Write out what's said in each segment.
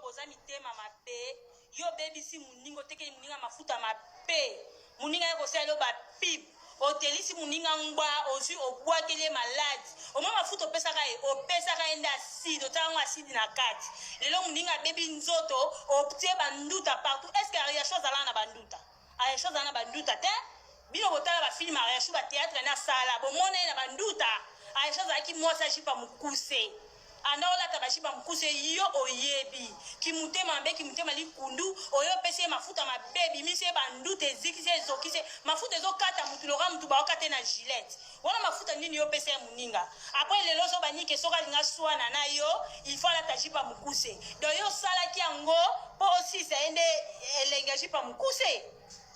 boza mitema mabe. Yo obebisi moninga, otekeli moninga mafuta mabe. Moninga ye kosala yo ba pub. Otelisi moninga ngba, ozwi obwakeli ye malade. Omoni mafuta opesaka ye, opesaka ye nde acide, otiaka yango acide na kati. Lelo moninga abebi nzoto, otie ba nduta partout. Est-ce que Ariachou azalaka na ba nduta? Ariachou azala na ba nduta te. Bino botala ba film Ariachou ba theatre na sala, bomona ye na ba nduta. Ariachou azalaki mwasi ya jupe ya mukuse. Anda olata ba jupe ya mukuse yo oyebi. Kimutema mabe kimutema likundu, oyo opesi ye mafuta mabe ebimisi ye ba nduta ezikisi ye ezokisi ye. Mafuta ezokata mutu lokola mutu baokata ye na gilette. Wana mafuta nini yo opesa ye muninga? Après lelo zoba nike soki alingi aswana na yo il faut alata jupe ya mukuse. Donc yo osalaki yango po osilisa ye nde elengi ya jupe ya mukuse?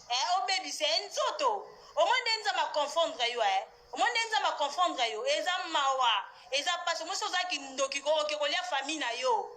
Eh obebisa ye nzoto. Omoni nde Nzambe a confondre yo eh. Omoni nde Nzambe a confondre yo. Eza mawa, eza pasi. Omoni soki oza kindoki ko oke kolia famille na yo.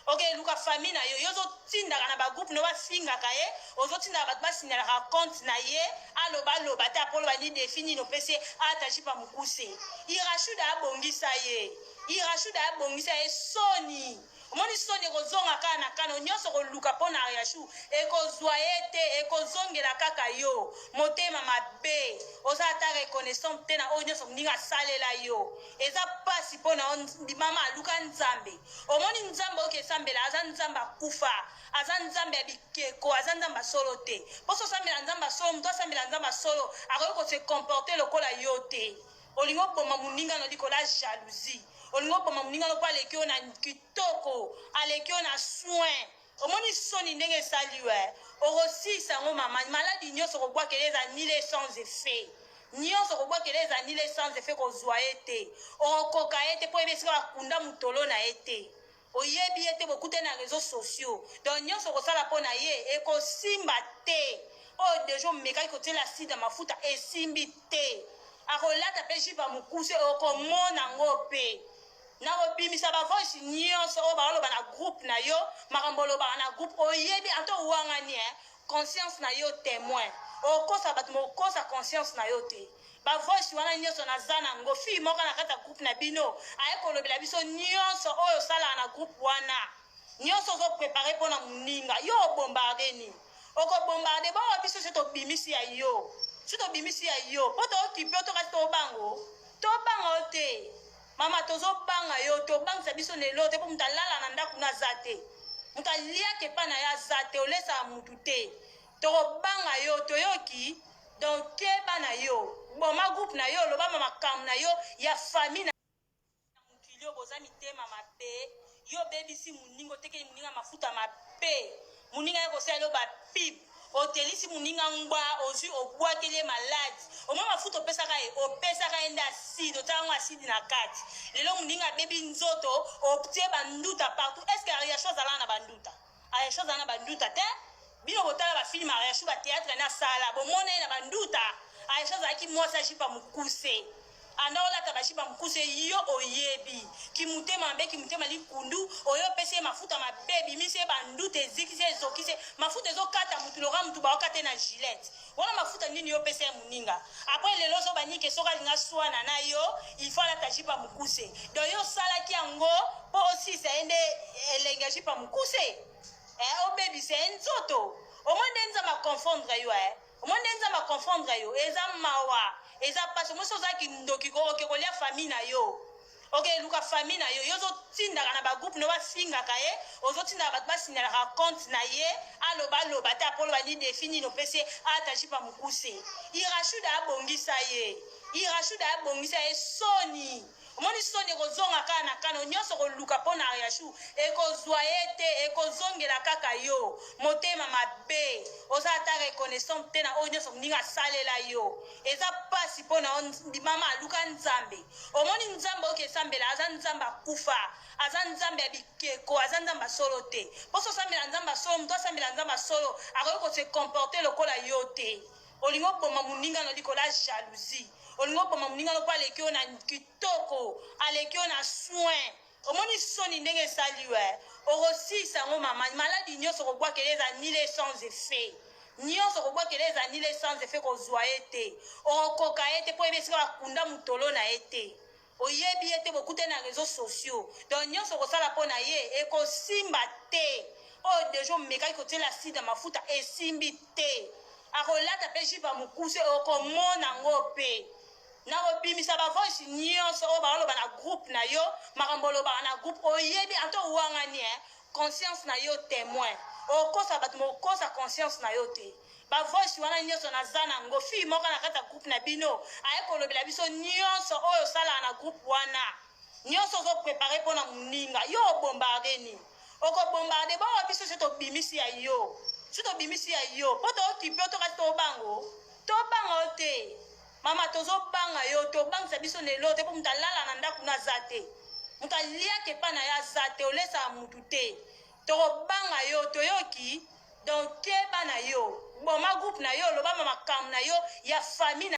Oke luka famille na yo. Yo ozotindaka na ba groupe no bafingaka ye, ozotindaka bato basignalaka compte na ye, aloba aloba te apolo bandi defi nini opesi ye ata jupe ya mokuse. Irashuda abongisa ye. Irashuda abongisa ye soni. Omoni soni ekozonga kaka na kano nyonso okoluka mpo na Ariachou ekozwa ye te ekozongela kaka yo motema mabe oza ata reconnaissante te na oyo nyonso moninga asalela yo eza pasi mpo na yo mama aluka Nzambe omoni Nzambe oyo kesambela aza Nzambe akufa aza Nzambe ya bikeko aza Nzambe ya solo te mpo so osambela Nzambe ya solo moto asambela Nzambe ya solo akoki ko se comporter lokola yo te. Olingi oboma moninga no likolo ya jalousie. Olingi oboma moninga no po aleki yo na kitoko, aleki yo na soin. Omoni soni ndenge esali yo eh. Okosilisa yango mama, maladi nyonso okobwakela eza nile sans effet. Nyonso okobwakela eza nile sans effet kozwa ye te. Okokoka ye te po oyebi esika bakunda mutolo na ye te. Oyebi ye te bokutani na reseaux sociaux donc nionso okosala po na ye ekosimba te oyo dejà omekaki kotiela acide na mafuta esimbi te akolata pe jupe ya mukuse okomona ngo pe nakobimisa ba voice nionso oyo baoloba na groupe na yo makambo olobaka na groupe oyebi ata owangani eh conscience na yo temoin okosa bato mokosa conscience na yo te. Ba voice wana nioso naza na ngo fille moko na kati ya groupe na bino aye kolobela biso nioso oyo osalaka na groupe wana nioso ozo prepare pona muninga yo obombarde nini oko bombarde bongo biso se tobimisi ya yo se tobimisi ya yo po tookipe yo tokasi tobango tobanga yo te mama tozobanga yo te obangisa biso na eloko te po moto alala na ndako na aza te moto aliaka epai na ye aza te olesaka motu te tokobanga yo toyoki Donc keba na yo, boma groupe na yo, loba ma makambo na yo ya famille na mokili oyo boza mitema mabe. Yo obebisi moninga, otekeli moninga mafuta mabe, moninga ye kosala yo ba pub, otelisi moninga ngba, ozwi obwakeli ye maladi. Omoni mafuta opesaka ye, opesaka ye nde acide, otiaka yango acide na kati. Lelo moninga abebi nzoto, otie ba nduta partout. Est-ce que Ariachou azalaka na ba nduta? Ariachou azala na ba nduta te. Bino botala ba film Ariachou ba theatre na sala bomona ye na ba nduta. Ariachou azalaki mwasi ya jupe ya mukuse. Anda olata ba jupe ya mukuse yo oyebi. Kimutema mabe kimutema likundu oyo opesi ye mafuta mabe ebimisi ye ba nduta ezikisi ye ezokisi ye mafuta ezokata mutu lokola mutu baokata ye na gilette. Wana mafuta nini yo opesa ye muninga? Après lelo zoba nike soki alingi aswana na yo il faut alata jupe ya mukuse. Donc yo osalaki yango po osilisa ye nde elengi ya jupe ya mukuse? Eh obebisa ye nzoto. Omoni nde Nzambe a confondre yo eh. Omoni nde Nzambe a confondre yo. Eza mawa, eza pasi. Omoni soki oza kindoki ko oke kolia famille na yo. Oke luka famille na yo. Yo ozotindaka na ba groupe no bafingaka ye, ozotindaka bato basignalaka compte na ye, aloba aloba te apolo bandi defi nini opesi ye ata jupe ya mukuse. Irashuda abongisa ye. Irashuda abongisa ye soni. Omoni soni ekozonga kaka na kano nyonso okoluka mpo na Ariachou ekozwa ye te ekozongela kaka yo motema mabe oza ata reconnaissante te na oyo nyonso moninga asalela yo eza pasi mpo na yo mama aluka Nzambe omoni Nzambe oyo esambela aza Nzambe akufa aza Nzambe ya bikeko aza Nzambe ya solo te mpo so osambela Nzambe ya solo moto asambela Nzambe ya solo akoki ko se comporter lokola yo te. Olingi oboma moninga no likolo ya jalousie. Olingi oboma moninga no po aleki yo na kitoko, aleki yo na soin. Omoni soni ndenge esali yo eh. Okosilisa yango mama, maladi nyonso okobwakela eza nile sans effet. Nyonso okobwakela eza nile sans effet kozwa ye te. Okokoka ye te po oyebi esika bakunda mutolo na ye te. Oyebi ye te bokutani na reseaux sociaux donc nionso okosala po na ye ekosimba te. Oyo deja omekaki kotiela sida mafuta esimbi te. Akolata mpe jupe ya mokuse, okomona yango mpe. Nakobimisa ba voice nyonso oyo baoloba na groupe na yo, makambo olobaka na groupe oyebi ata owangani eh? Conscience na yo témoin. Okosa bato, mokosa conscience na yo te. Ba voice wana nyonso naza nango. Fille moko na kati ya groupe na bino aye kolobela biso nyonso oyo osalaka na groupe wana, nyonso ozoprépare mpo na moninga. Yo obombarde nini? Okobombarde bongo biso so tobimisi ya yo, so tobimisi ya yo mpo tookipe yo, tokasi tobango, tobanga yo te. Mama, tozobanga yo, tobangisa biso lelo te, mpo moto alala na ndako na aza te, moto aliaka epai na ye aza te, olesaka mutu te. Tokobanga yo, toyoki. Donc keba na yo, boma groupe na yo, olobama makambo na yo ya famille.